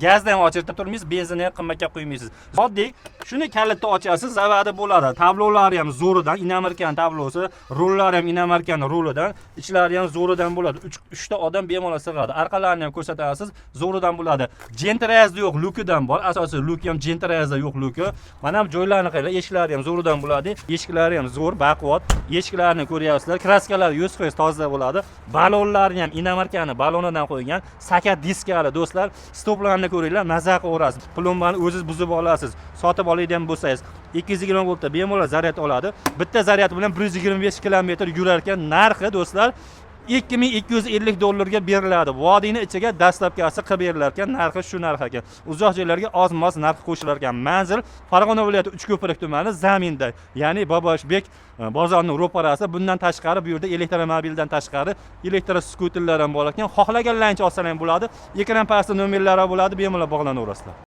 Gazni ham ochirib turmaysiz, benzinni ham qimmatga quymaysiz. Oddiy shuni kalitni ochasiz, заводы bo'ladi. Tablolari ham zo'ridan, иномарка ni tablosi, rullari ham иномарка ni rulidan, ichlari ham zo'ridan bo'ladi. Uchta odam bemalol sig'adi. Orqalarini ham ko'rsatasiz, zo'ridan bo'ladi. Gentrayazda yo'q, lukidan bor. Asosiy luki ham Gentrayazda yo'q luki. Mana bu joylarni qaranglar, eshiklari ham zo'ridan bo'ladi. Eshiklari ham zo'r, baquvvat. Eshiklarini ko'ryapsizlar. Краска lari 100% toza bo'ladi. Balonlarni ham иномарка ni balonidan qo'ygan. Sakat diskali, do'stlar. Stoplarni ko'ringlar, maza qilaverasiz. Plombani o'zingiz buzib olasiz. Sotib oladigan bo'lsangiz 220 voltda bemalol zaryad oladi. Bitta zaryad bilan 125 kilometr yurar ekan. Narxi, do'stlar, 2250 dollarga beriladi. Vodiyni ichiga доставка si qilib berilar ekan. Narxi shu narx ekan. Uzoq joylarga oz-moz narx qo'shilar ekan. Manzil Farg'ona viloyati Uchko'prik tumani zaminda, ya'ni Boboshbek bozorining ro'parasi. Bundan tashqari bu yerda elektromobildan tashqari elektroskuterlar ham bor ekan. Xohlaganlaringcha olsalar ham bo'ladi. Ekran pastida nomerlari bo'ladi, bemalol bog'lanaverasizlar.